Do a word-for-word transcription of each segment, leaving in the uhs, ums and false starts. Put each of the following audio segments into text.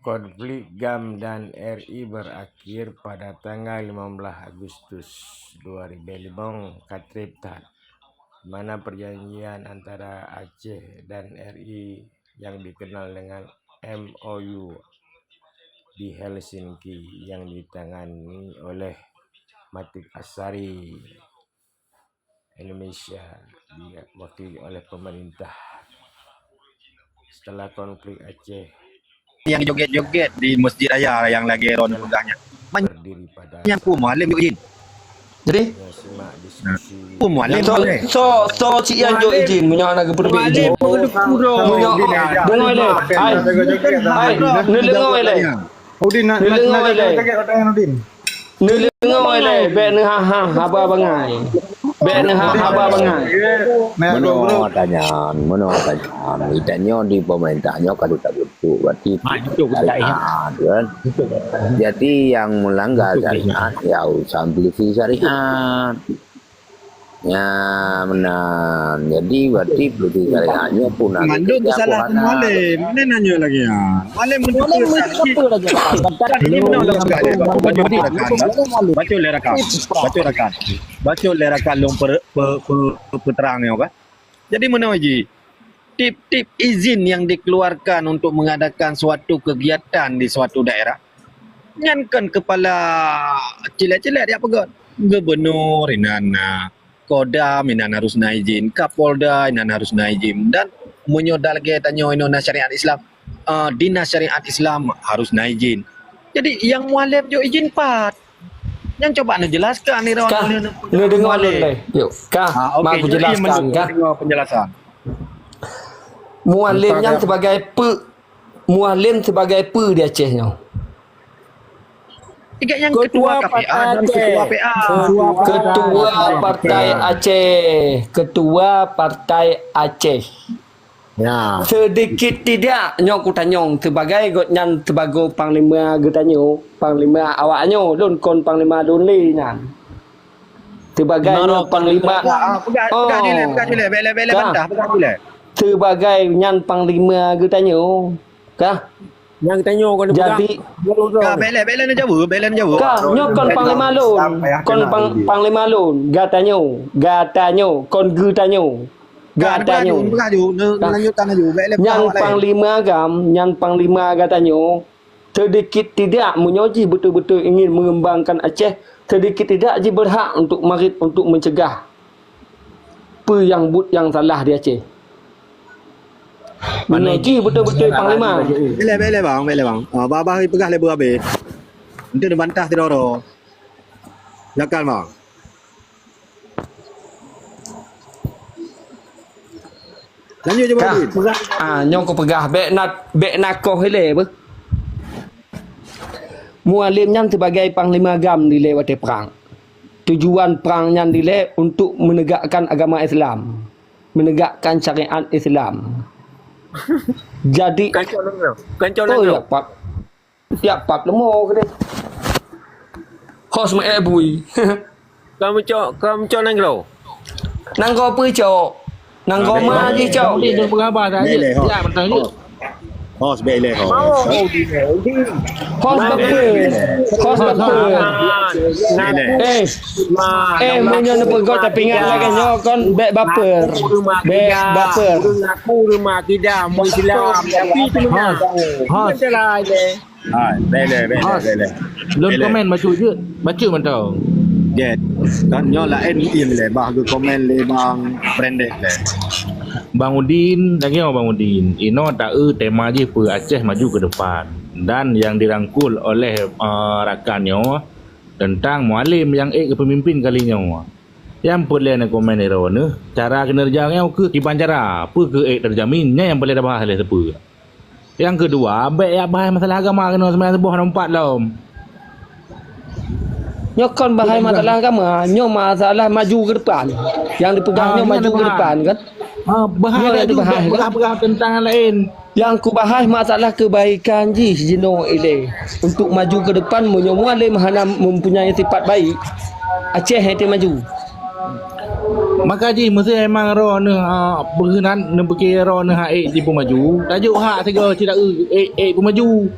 Konflik GAM dan R I berakhir pada tanggal lima belas Agustus dua ribu lima ka treb that, di mana perjanjian antara Aceh dan R I yang dikenal dengan M O U di Helsinki yang ditangani oleh Matik Asari Indonesia diwakili oleh pemerintah setelah konflik Aceh. Nyang joget-joget di Masjid Raya nyang lagèe droeneuh peugah nyan. Berdiri pada nyang ku Mualem jok izin. Jadi? Simak diskusi. Ku Mualem so, jok izin. So, so cit nyang jok izin, meunyoe hana geupeureubèt izin. Mualem. Meunyoe, deungö lé. Hai. Hai, neudeungö lé. Udin, nak, nak, nak, nak, nak, nak, nak, Udin. Neudeungö lé, bèk neuhah-hah haba bangai. Bèk neuhah haba bangai. Meunoe tanyan, meunoe tanyan. Geutanyoe di pemerintah nyoe ka teutab beutôi, berarti syariat, kan? Jadi yang melanggar syariat, ya urusan polisi syariat. Ya, meunan. Jadi, berarti berarti syariatnya pun ada. Mandum salah Mualem. Ini nanya lagi, ya. Mualem menurut apa lagi? Ini benar lah. Baca lé rakam. Baca lé rakam. Baca lé rakam. Baca lé rakam lôn per-, pe-, pe-, peuterang nyoe, kan? Jadi, meunoe jih. Tip-tip izin yang dikeluarkan untuk mengadakan suatu kegiatan di suatu daerah, nyan kon kepala cilet-cilet jak peugöt. Gubernur inan na, Kodam inan harus na izin, Kapolda inan harus na izin. Dan meunyoe lagèe tanyoe inoe na syariat Islam, eh, dinas syariat Islam harus na izin. Jadi, nyang Mualem jok izin pat? Nyan cuba neujelaskan ni, Ron. Kah, neudeungö lôn lé. Yuk, kah, ah, okey, mak kujelaskan, kah? Deungö penjelasan. Mualem nyan sebagai pe-, Mualem sebagai peue di Aceh nyoe? Tiga nyang ketua K P A dan ketua P A. Ketua Partai Aceh. Ketua Partai Aceh. Ya. Sedikit tidak nyoe kutanyong sebagai gobnyan sebagai panglima geutanyoe, panglima awaknyoe, lôn kon panglima lôn lé nyan. Sebagai nyoe panglima. Ah, peugah, peugah dilèe, peugah dilèe. Bèk lé, bèk lé bantah, peugah dilèe. Sebagai nyan panglima geutanyoe. Kah? Nyang tanyoe kon jadi, ka bèk lé, bèk lé neujaweueb, bèk lé neujaweueb. Ka, nyoe kon panglima lôn. Kon pang-, panglima lôn. Gatanyoe, gatanyoe, kon geutanyoe. Gatanyoe. Peugah ju, peugah ju. Neu-, lanjutkan laju. Bèk lé peugah awak laén. Nyan panglima GAM, nyan panglima gatanyoe. Sedikit tidak, meunyoe jih beutôi-beutôi ingin mengembangkan Aceh, sedikit tidak jih berhak untuk marit, untuk mencegah peue nyang buet nyang salah di Aceh. Meunyoe jih beutôi-beutôi panglima. Bèk lé, bèk lé, bang, bèk lé, bang. Ah, babah peugah lé beurabé. Enteuk neubantah sidroe-droe. Silakan, bang. Lanjut je, Bang Udin. Ah, nyoe kupeugah, bèk na, bèk na koh ilèe beuh. Mualem nyan sibagai panglima GAM dilèe watèe prang. Tujuan prang nyan dilèe untuk menegakkan agama Islam, menegakkan syariat Islam. Jadi, kancok nanggroe, kancok nanggroe. Oh, ya, Pak. Tiap pap leumo keudeh. Hos meu-ék bui. Kamu cok, kamu cok nanggroe. Nanggroe peue cok? Nanggroe ma jih cok. Dia dah berapa dah? Bèk lé, hos. Ya, betul ni. Hos, bèk lé, hos. Hos bapeue. Hos bapeue. Eh. Eh, meunyoe neupeugot tapi ingat lagèe nyoe kon bèk bapeue. Bèk bapeue. Aku rumah tidak, mau Islam. Tapi itu benar. Hos. Hai, bèk lé, bèk lé, bèk lé. Lôn komen bacut jeuet, bacut mantong. Jeuet. Kan nyoe laén ié lé, bah geukomen lé Bang Branded lé. Bang Udin, lagèe nyoe Bang Udin. Inoe taeu tema jih peue Aceh maju ke depan. Dan yang dirangkul oleh, eh, rakan nyoe tentang Mualem nyang ék keu pemimpin kali nyoe. Nyang peureulèe neukomen droeneuh, cara kinerja nyoe keuh kiban cara, peue keuh ék terjamin, nyan nyang peureulèe tabahas lé sapeue. Nyang keudua, bèk yak bahai masalah agama keunoe seumayang suboh nompat lom. Nyoe kon bahai masalah agama, nyoe masalah maju ke depan. Nyang dipeugah nyoe maju ke depan kan? Ah, bahai nyoe nyang laju, dibahas, bèk kan? Peugah-peugah tentang laén. Nyang kubahai masalah kebaikan jih jinoe ilèe. Untuk maju ke depan, meunyoe Mualem hana mempunyai sifat baik, Aceh hana maju. Maka jih meusé emang droeneuh, ah, beuheunan neupike droeneuh hak ék jipeumaju, tajok hak sigoe cit taeu ék, ék peumaju.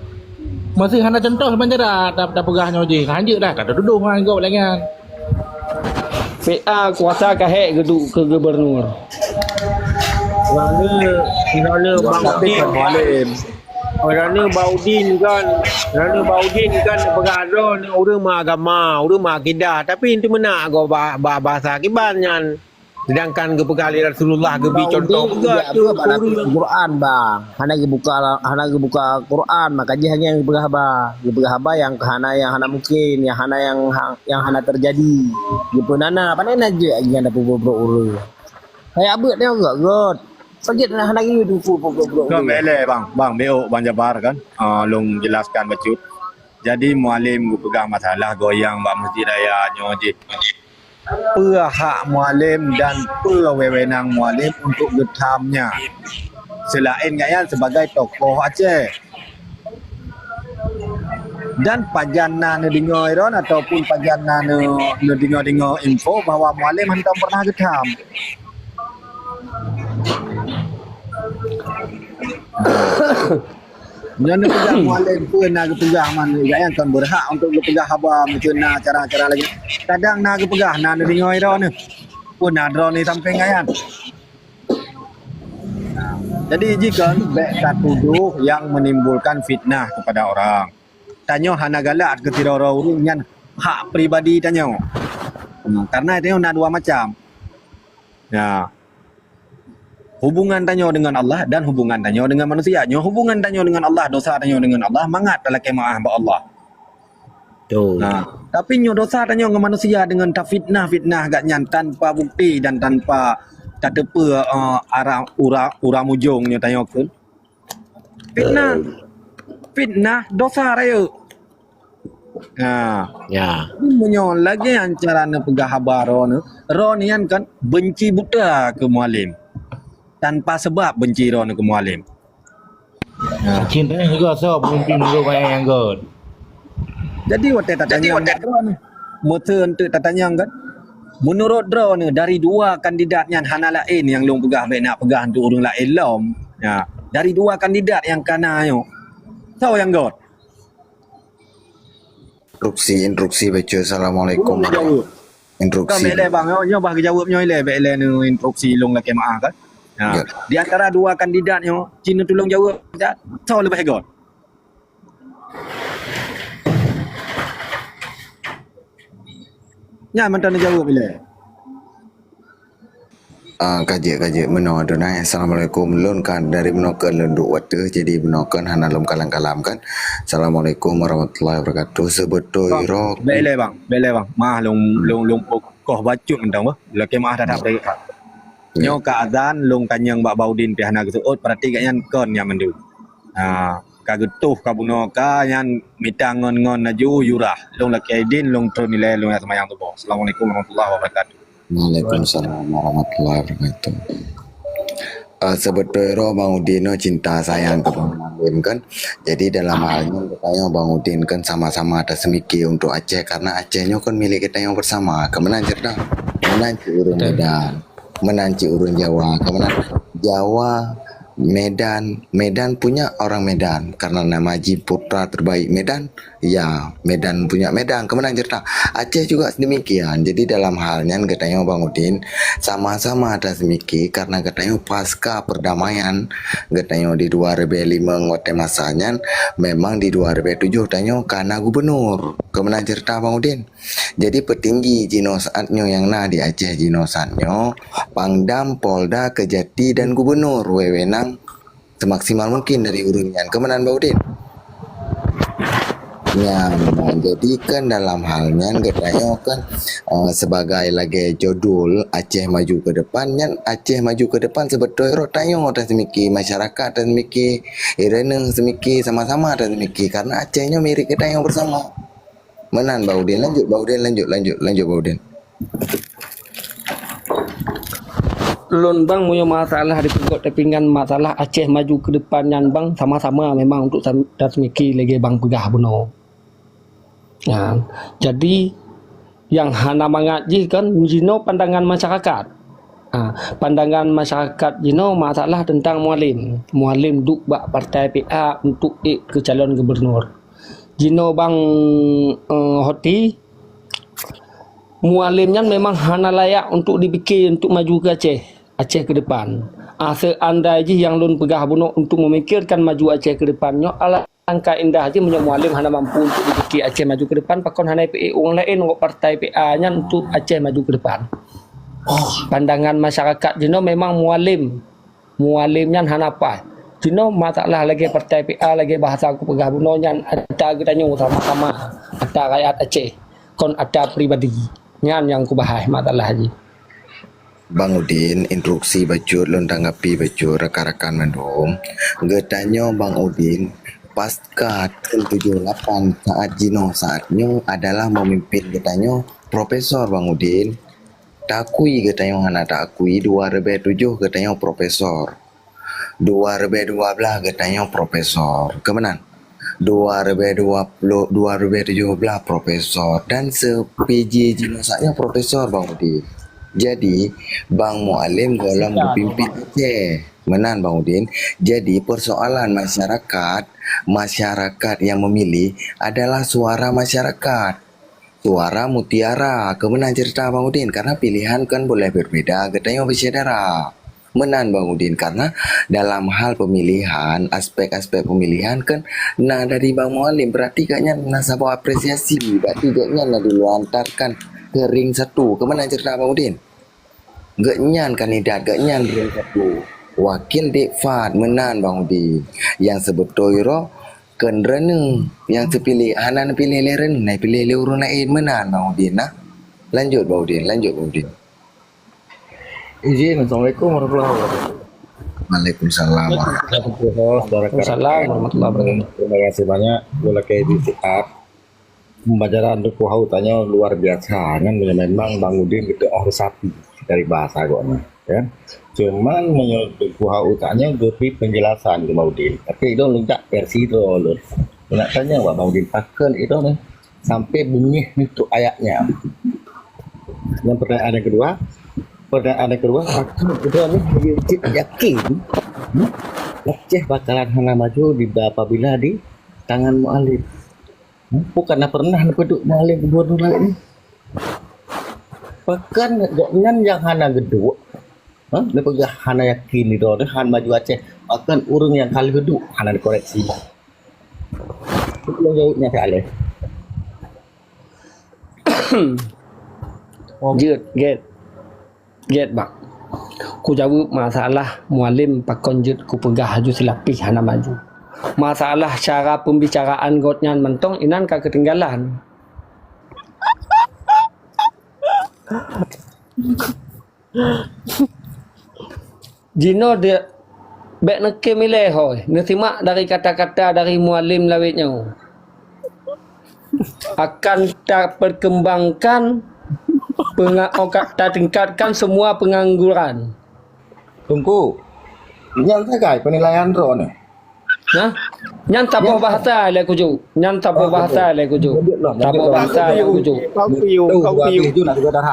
Masih hana contoh bancara ta-, tapeugah nyoe jih. Hanjeuet dah, ka tatudoh ngon gob lagèe nyan. P A kuasa ka hék geuduek keu gubernur. Kerana, kerana Bang Tapi Udin, kan Mualem. Kerana Bang Udin kan, kerana Bang Udin kan peugah droe ni ureueng meuagama, ureueng meuakidah. Tapi itu meunak gob ba-, ba-, bahasa kiban nyan. Sedangkan geupeugah lé Rasulullah geubi Bang contoh Udin juga geujak tu peue bak ureueng. Quran, bang. Hana geubuka, hana geubuka Quran, maka jih nyang geupeugah haba. Geupeugah haba nyang hana, nyang hana mungkin, nyang hana, nyang ha-, nyang hana teujadi. Geupeunana, pandai na jeuet lagèe nyan tapeubrok-brok ureueng. Kaya abeuet nyoe gèt, gèt. Saget na hana geuyue teupeu brok-brok Kon ureueng. Bèk lé, bang, bang, bèk, bang Jabar kan. Ah, lôn jelaskan bacut. Jadi Mualem geupeugah masalah goyang bak Masjid Raya nyoe jih. Peue hak Mualem dan peue wewenang Mualem untuk geutham nyan? Seulaén gobnyan sebagai tokoh Aceh. Dan pajan na neudeungoe droen ataupun pajan na neu-, neudeungoe-deungoe info bahwa Mualem hantom pernah geutham. Nyoe neupeugah Mualem peue na geupeugah man, gobnyan kon beurhak untuk geupeugah haba, meuteun na cara-cara lagèe. Kadang na geupeugah, na neudeungoe droeneuh. Peue na droeneuh sampéng gobnyan. Jadi, jikon bèk tatudoh nyang menimbulkan fitnah kepada orang. Tanyoe hana galak keu sidroe ureueng nyan hak pribadi tanyoe. Hmm, karena tanyoe na dua macam. Ya. Hubungan tanyoe dengan Allah dan hubungan tanyoe dengan manusia. Nyoe hubungan tanyoe dengan Allah, dosa tanyoe dengan Allah, mangat talakèe meu'ah bak Allah. Betul. Nah, tapi nyoe dosa tanyoe ngon manusia dengan tafitnah-fitnah gobnyan tanpa bukti dan tanpa tateupeue, eh, arah ura-, uram ujong nyoe tanyoe kheun. Fitnah. Fitnah dosa rayeuk. Ha. Ya. Meunyoe lagèe nyan cara neupeugah haba droeneuh, droeneuh nyan kan benci buta keu Mualem. Tanpa sebab benci droeneuh keu Mualem. Ha. Cinta juga so pemimpin dulu banyak yang god. Jadi watèe tatanyong, meuseu enteuk tatanyong kan? Meunurot droeneuh dari dua kandidat nyan hana laén nyang lôn peugah bèk nak peugah untuk ureueng laén lom. Ya, dari dua kandidat nyang kana nyoe, soe nyang god? Instruksi, instruksi baca. Assalamualaikum. Belum dijawab. Instruksi. Kan bèk lé bang, nyoe bah geujaweueb nyoe lé, bèk lé neu instruksi lôn lakèe meu'ah kan. Ha. Ya. Di antara dua kandidat nyoe, ci neutulông jaweueb, soe leubeh god? Nyan mantong neujaweueb ilèe. Ah, ka jeuet, ka jeuet. Meunoe, Adonai. Assalamualaikum. Lôn ka dari meunoe kheun lôn duek watèe, jadi meunoe kheun hana lôn kalam-kalam kan. Assalamualaikum warahmatullahi wabarakatuh. Seubeutoe Bang, rok. Bèk ilèe, Bang. Bèk ilèe, Bang. Maah lôn, lôn, lôn koh bacut mantong, bah. Lakèe meu'ah that-that. Ya. Nyoe ka azan, lôn tanyong bak Baudin pih hana geuseuôt, berarti gobnyan kon nyan mandum. Ha, ka geutoh ka bunoe ka nyan mita ngon-ngon laju yurah. Lôn lakèe idin, lôn trôn ilèe, lôn jak seumayang suboh. Assalamualaikum warahmatullahi wabarakatuh. Waalaikumsalam warahmatullahi wabarakatuh. Eh, seubeutoe droe Bang Udin nyoe cinta sayang keu Bang Mualem kan. Jadi dalam hal nyoe geutanyoe Bang Udin kan sama-sama taseumike untuk Aceh karena Aceh nyoe kan milék geutanyoe bersama. Keu meunan ceurita. Meunan cit ureueng Medan. Meunan cit ureueng Jawa. Keu meunan Jawa, Medan, Medan punya orang Medan karena nama jih putra terbaik Medan. Ya, Medan punya Medan, keu meunan ceurita. Aceh juga sedemikian. Jadi dalam hal nyan geutanyoe Bang Udin sama-sama taseumike karena geutanyoe pasca perdamaian geutanyoe di dua ribèe limong watèe masa nyan memang di dua ribèe tujoh tanyoe ka na gubernur. Keu meunan ceurita Bang Udin. Jadi peutinggi jinoe saat nyoe nyang na di Aceh jinoe saat nyoe, Pangdam, Polda, Kejati dan gubernur wewenang semaksimal mungkin dari ureueng nyan. Keu meunan Bang Udin. Nyan, nah, jadi kan dalam hal nyan geutanyoe kan, eh, sebagai lagèe judul Aceh Maju ke Depan nyan, Aceh Maju ke Depan seubeutoe droe tanyoe taseumike, masyarakat taseumike, ireuneuh seumike, sama-sama taseumike karena Aceh nyoe milék geutanyoe bersama. Meunan Bang Udin, lanjut Bang Udin, lanjut, lanjut, lanjut Bang Udin. Lôn bang, meunyoe masalah dipeugot tapi ngon masalah Aceh Maju ke Depan nyan bang, sama-sama memang untuk sam-, taseumike lagèe bang peugah bunoe. Ha, jadi nyang hana mangat jih kan jinoe pandangan masyarakat. Ha, pandangan masyarakat jinoe masalah teuntang Mualem. Mualem duek bak partai P A untuk ék keu calon gubernur. Jinoe Bang, eh, Hoti, Mualem nyan memang hana layak untuk dipike untuk maju ke Aceh, Aceh ke depan. Ah, seandai jih nyang lôn peugah bunoe untuk memikirkan maju Aceh ke depan nyoe, alangkah indah jih meunyoe Mualem hana mampu untuk dipike Aceh maju ke depan, pakon hana ipike ureuëng laén ngon partai P A nyan untuk Aceh maju ke depan. Pandangan masyarakat jinoe memang Mualem Mualem nyan hana paih. Jinoe masalah lagée partai P A, lagée bahasa kupeugah bunoe nyan, ata geutanyoe sama-sama, ata rakyat Aceh, kon ata pribadi. Nyan nyang kubahas masalah jih. Bang Udin, instruksi bacut lôn tanggapi bacut rakan-rakan mandum. Geutanyoe Bang Udin, pasca tujuh lapan saat jinoe saat nyoe adalah memimpin geutanyoe Profesor Bang Udin. Takui geutanyoe hana takui, dua ribee tujoh geutanyoe profesor. Dua ribee dua blah geutanyoe profesor. Keumenan? Dua ribee dua puluh, dua ribee tujoh blah profesor. Dan se-P J jinoe saat nyoe profesor Bang Udin. Jadi, Bang Mualem golom geupimpin Aceh. Meunan Bang Udin. Jadi, persoalan masyarakat, masyarakat yang memilih adalah suara masyarakat. Suara mutiara, keumeunang ceurita Bang Udin, karena pilihan kan boleh berbeda, geutanyoe bersaudara. Meunan Bang Udin, karena dalam hal pemilihan, aspek-aspek pemilihan kan na dari Bang Mualem, berarti gobnyan na saboh apresiasi, berarti gobnyan na dilontarkan ke ring satu. Keumeunang ceurita Bang Udin? Gobnyan kandidat, gobnyan ring satu. Wakil Dek Fad meunan Bang Udin. Nyang seubeutôi roh kon Reuneu nyang teupiléh, hana neupiléh lé Reuneu, na piléh lé ureuëng laén meunan Bang Udin nah. Lanjut Bang Udin, lanjut Bang Udin. Izin, Assalamualaikum warahmatullahi wabarakatuh. Waalaikumsalam warahmatullahi Assalamualaikum warahmatullahi wabarakatuh. Terima kasih banyak. Gue lagi di siap. Pembelajaran Teungku Hau tanyoe luar biasa kan, memang Bang Udin geuteuoh resapi dari bahasa gobnyan, ya. Cuman meunyoe Teungku Hau tanyoe geubri penjelasan keu Bang Udin, tapi idong leuncak versi droe lôn. Nak tanya bak Bang Udin, pakon idong ni sampai beungéh nyoe ayatnya. Yang pertanyaan yang kedua, pertanyaan yang kedua, pakon idong ni yakin, hmm? Aceh bakalan hana maju di apabila di tangan Mualem. Bukan na pernah neupeuduek Mualem gubernur laén ni. Pakon gobnyan nyang hana geuduek, ha? Neupeugah hana yakin di droe han maju Aceh. Pakon ureuëng nyang ka lheueh duek hana dikoreksi. Tolong jaweueb nyan Syekh Aleh. Jeuet, gét. Gét bak. Kujaweueb masalah Mualem pakon jeuet kupeugah laju silapih hana maju. Masalah cara pembicaraan gobnyan mantong inan ka keutinggalan. Jinoe dia Bék neukém ilée hôi, neusimak dari kata-kata dari Mualem lawét nyoe. Akan tapeukeumbangkan peunga- oh, ka- tatingkatkan semua pengangguran. Teungku, nyang sagai penilaian droe nyoe. Nah, nyan saboh bahasa lé kuju. Nyan saboh bahasa lé kuju. Saboh bahasa lé kuju. Kau piu, kau piu.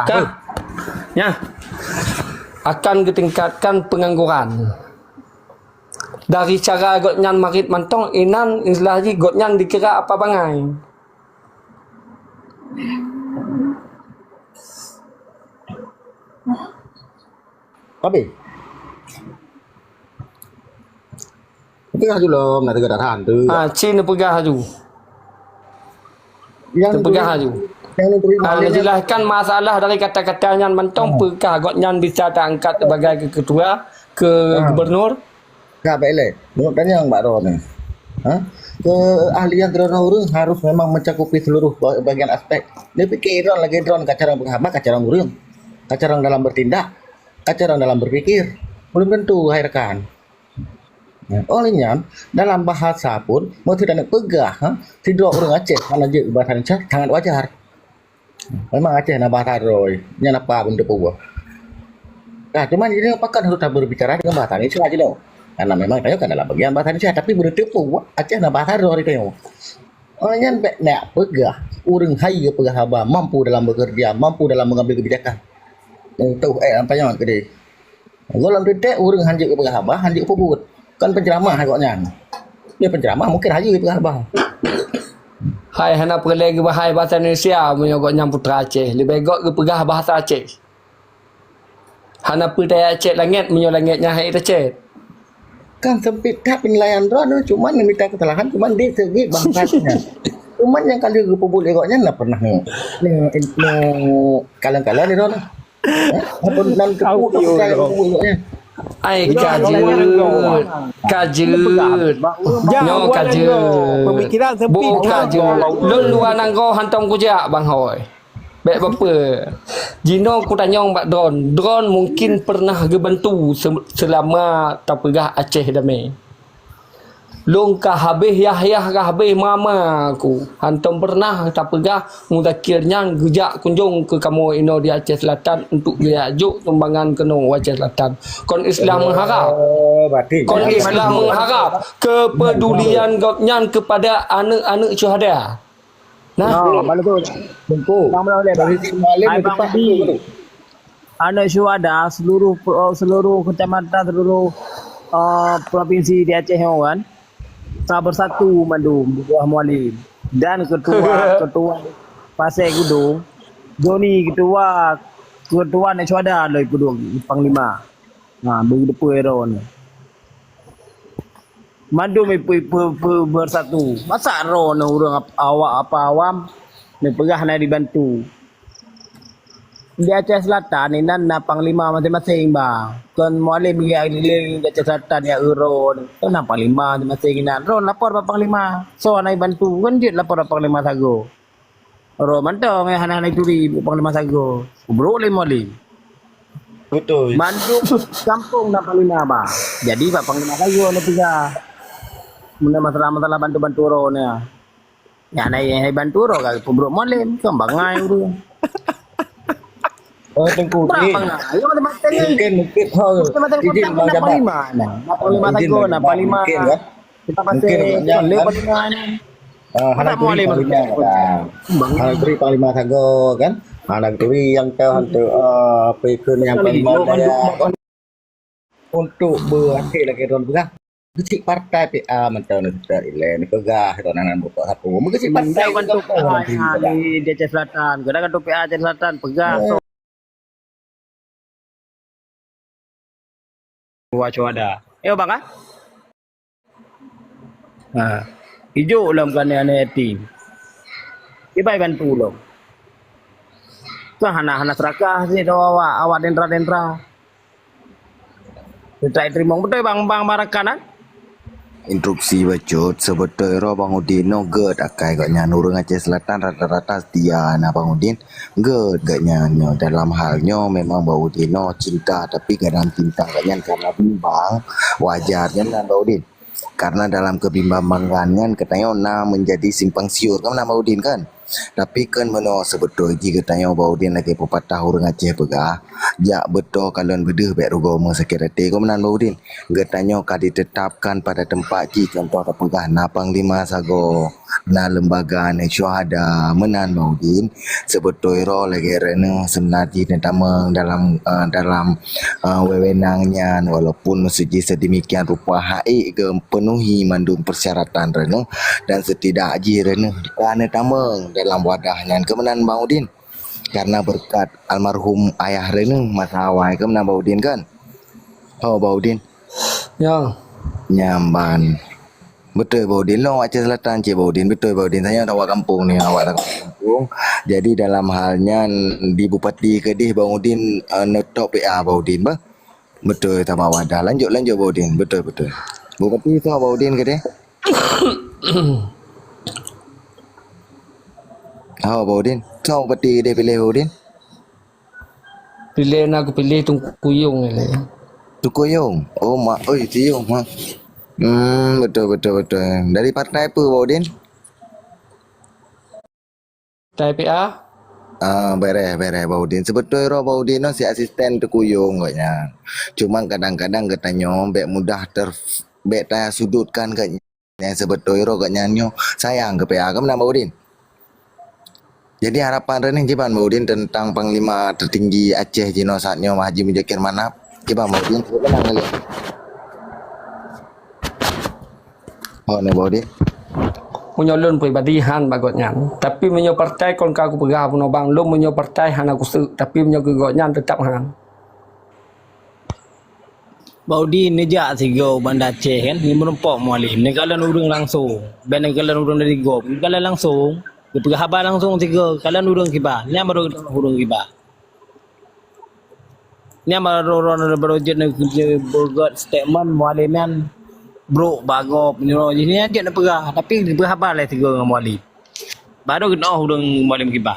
Kah? Nyan akan geutingkatkan pengangguran. Dari cara gobnyan marit mantong inan istilah jih gobnyan dikira apa bangai. Habis. Peugah laju lom nak teuga tahan tu. Ha, cin peugah laju. Yang peugah laju. Yang ha, jelaskan masalah dari kata-kata nyan mantong hmm. Peugah gobnyan bisa taangkat sebagai ketua ke ha. Gubernur. Ka baik leh. Menurut tanya bak droe ni. Ha? Keahlian droe ureuëng harus memang mencakupi seluruh bagian aspek. Dia fikir droe lagi droe ka cara peugah haba ka cara ureuëng. Ka cara dalam bertindak. Ka cara dalam berpikir. Belum tentu hai rekan. Oleh nyan, dalam bahasa pun, meuseuti taneuk peugah, ha, sidroe ureuëng Aceh hana jeuet bahasa Indonesia sangat wajar. Memang Aceh na bahasa droe, nyan apa pun teupeue. Nah, cuman ini pakon harus taberbicara dengan bahasa Indonesia aja loh. Karena memang tayo kan dalam bagian bahasa Indonesia, tapi belum teupeue Aceh na bahasa droe tayo. Orang nyan bek nak peugah, ureuëng hai peugah haba, mampu dalam bekerja, mampu dalam mengambil kebijakan. Untuk eh apa yang kedai. Gohlom teutek ureuëng hanjeuet geupeugah haba, hanjeuet peubuet. Kon penceramah agaknyan. Dia penceramah mungkin hayeue geupeugah haba. Hai hana peureulée geubahai bahasa Indonesia meunyoe gobnyan putra Aceh. Leubeh gét geupeugah bahasa Aceh. Hana peue tayacét langét meunyoe langét nyan hana tacét. Kan sempit that penilaian droeneuh, cuman neumita keusalahan, cuman di segi bahasa nyan. Cuman nyang ka lheueh geupeubuet lé gobnyan na pernah nyoe. Nyoe, nyoe kalon-kalon lé droeneuh. Eh? Ataupun nan teupeue ka peucaya geupeubuet lé gobnyan. Ai, ka jeuet. Ka jeuet. Nyoe ka jeuet. Pemikiran sempit. Boh ka jeuet. Lôn luwa nanggroe hantom kujak, Bang Hôi. Bék bapeue. Jinoe kutanyong bak droen. Droen mungkin pernah geubantu se-, seulama tapeugah Aceh damé. Lôn ka habéh yah-yah, ka habéh mama ku. Hantom pernah tapeugah Muzakir nyan geujak kunjong keu kamoe inoe di Aceh Selatan untuk geujak jok sumbangan keunoe u Aceh Selatan. Kon Islam mengharap. Oh, berarti Kon Islam mengharap kepedulian gobnyan kepada aneuk-aneuk syuhada. Nah, oh, malu tu. Bungku. Bang Malu boleh, Bang. Dari Ismail Hai, Bang Udi. Aneuk syuhada seluruh, seluruh kecamatan, seluruh, eh, provinsi di Aceh nyoe kan, ka bersatu mandum di bawah Mualim. Dan ketua, ketua Pasai Gudong, Joni ketua, ketua aneuk syuhada lom keudua panglima. Nah, begitu pun era ni. Mandum ipe-ipe bersatu. Masa droeneuh ureuëng ap-, awak apa awam neupeugah na dibantu. Di Aceh Selatan inan na panglima maséng-maséng, Bang. Kon Mualim ya keliling di Aceh Selatan ya uroe. Kon na panglima maséng-maséng inan. Droeneuh lapor bak panglima. Soe na dibantu? Kon jeuet lapor bak panglima sagoe. Roh mantong, eh, hana-hana turi, Panglima Sagoe. Kubrok lé Mualim. Betul. Mandum kampung na Panglima, bah. Jadi, bak Panglima Sagoe na tiga. Meunan masalah-masalah bantu-bantu roh na. Nyang na nyang bantu roh ka kubrok Mualim, kan bangai ureuëng. Oh, Tengku, Bra ni bangai. Ayo, mata-mata ni. Mungkin, mungkin, ha, Mata-mata izin kontak Bang na Jamal. Panglima na. Na Panglima Mungkin Sagoe, Bang na Jamal, Panglima. Mungkin, kan? Kita pasal Mungkin Bang Jamal, kan? Panglima na. Ah, hana turi Panglima, kan? Bang. Hana turi Panglima Sagoe, kan? Hana turi nyang teu hantu, ah, apa itu nyang Panglima Daya, kan? Untuk berakhir lagi tuan pegang. Kecil partai P A mantong ni kita ilai ni pegang tuan anak buka satu. Mengecil partai Mantong kan tu P A yang di Aceh Selatan. Kadang kan tu P A Aceh Selatan pegang. Eh. Wah, cuada. Eh, bang, ah? Ha. Ijo lom kan aneuk yatim. Ibai bantu lom. Kan hana, hana serakah sih do awak, awak dendra-dendra. Minta teurimong beutôi bang, bang Barakan, kan? Instruksi bacut, sebeutôi roh Bang Udin nyoe gét akai gobnyan ureuëng Aceh Selatan rata-rata setia na Bang Udin. Gét gobnyan nyoe dalam hal nyoe memang Bang Udin nyoe cinta, tapi kadang cinta gobnyan karena bimbang, wajar nyan Bang Udin. Karena dalam kebimbangan nyan geutanyoe na menjadi simpang siur, kan meunan Bang Udin kan? Tapi kan meunoe sebeutôi jih geutanyoe Bang Udin lagée pepatah ureuëng Aceh peugah, "Jak beutôi kalon beudeuh bék rugoe meusakét até," kan meunan Bang Udin. Geutanyoe ka ditetapkan pada teumpat jih, contoh tapeugah na Panglima Sagoe, na lembaga aneuk syuhada, meunan Bang Udin. Sebeutôi roh lagée droeneuh seumeunan jih neutamong dalam, eh, dalam, eh, wewenang nyan, walaupun meuseuti sedemikian rupa hak ék geupeunuhi mandum persyaratan droeneuh dan setidak jih droeneuh ka neutamong dalam wadah nyan, kan meunan Bang Udin. Karena berkat almarhum ayah droeneuh masa awai, kan meunan Bang Udin kan? Ho Bang Udin. Ya. Nyan ban. Beutôi Bang Udin, lôn Aceh Selatan cit Bang Udin. Beutôi Bang Udin, tanyoe awak kampung ni, awak kampung. Jadi dalam hal nyan di bupati keudeh Bang Udin, eh, neutôp P A Bang Udin bah. Beutôi, sama wadah. Lanjut, lanjut Bang Udin. Beutôi, beutôi. Bupati soe Bang Udin keudeh? Ho Bang Udin. Soe bupati keudeh piléh Bang Udin? Piléh na kupiléh Teungku Yong ilée. Teungku Yong? Oh, mak, oi, Teungku Yong, ha. Hmm, beutôi, beutôi, beutôi. Dari partai peue, Bang Udin? Partai P A. Ah, bereh, bereh, Bang Udin. Sebeutôi roh Bang Udin nyoe si asisten Teungku Yong gobnyan. Cuma kadang-kadang geutanyoe bék mudah ter-, bék tasudutkan gobnyan. Nyang sebeutôi roh gobnyan nyoe sayang keu P A, kan meunan Bang Udin? Jadi harapan droeneuh kiban Bang Udin teuntang Panglima teutinggi Aceh jinoe saat nyoe Haji Muzakir Manaf? Kiban Bang Udin? Meunan kali. Oh, nyoe Bang Udin. Meunyoe lôn pribadi han bak gobnyan. Tapi meunyoe partai kon ka kupeugah bunoe bang, lôn meunyoe partai hana kuseuk, tapi meunyoe keu gobnyan teutap han. Bang Udin neujak sigoe u Banda Aceh kan, nyan meurumpok Mualem. Neukalon ureueng langsong. Ban neukalon ureueng dari gob. Neukalon langsong. Geupeugah haba langsong sigoe, kalon ureueng kiba. Nyan baru ureueng kiba. Nyan baru, baru, baru jeuet neu-, neu-, beugöt statement Mualem nyan brok bak gob. Nyoe jih nyan jeuet neupeugah, tapi geupeugah haba lé sigoe ngon Mualem. Baru geunoe ureueng Mualem kiba.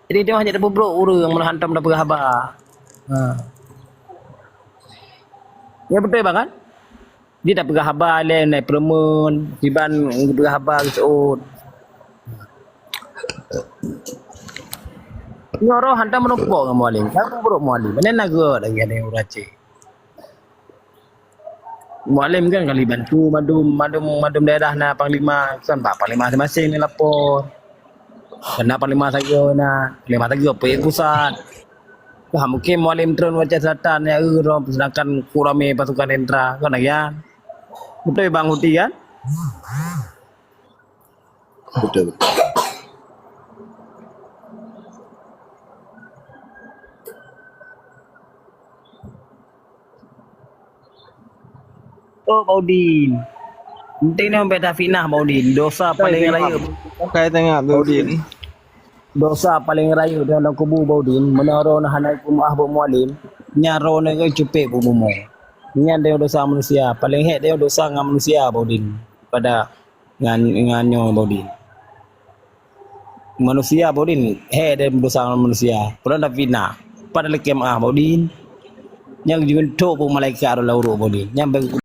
Jadi, nyoe hana tapeubrok ureueng meunyoe hantom tapeugah haba. Ha. Ya, beutôi, bang, kan? Dia tapeugah haba lé, nai peureumeun, kiban geupeugah haba geuseuôt. Nyoe roh hantom meurumpok ngon Mualem. Kan peubrok Mualem. Mana na geuh lagèe nyan ureueng Aceh. Mualem kan ka lheueh bantu mandum, mandum, mandum daerah na panglima, kan bak panglima maséng-maséng neulapor. Keunan panglima sagoe na, panglima sagoe pih pusat. Wah, mungkin Mualem treun u Aceh Selatan ya, eh, rom, sedangkan ku ramé pasukan tentara, kan lagèe nyan. Beutôi Bang Huti kan? Betul, betul. Oh, Bang Udin. Penting ni sampai tafitnah, Bang Udin. Dosa paling rayeuk. Pakai tengok tu, Bang Udin. Udin. Dosa paling rayeuk dalam kubu, Bang Udin. Meunyoe droeneuh hana ikut meu'ah bak Mualem, nyan droeneuh ke cupet bak bumoe. Nyan dia dosa manusia. Paling hék dia dosa ngon manusia, Bang Udin. Pada ngan, ngan nyoe, Bang Udin. Manusia, Bang Udin, hék dia dosa ngon manusia. Padahai dah fitnah. Padahai lakèe meu'ah, Bang Udin. Nyang jeuet thok pun malaikat lam uruek, Bang Udin. Nyang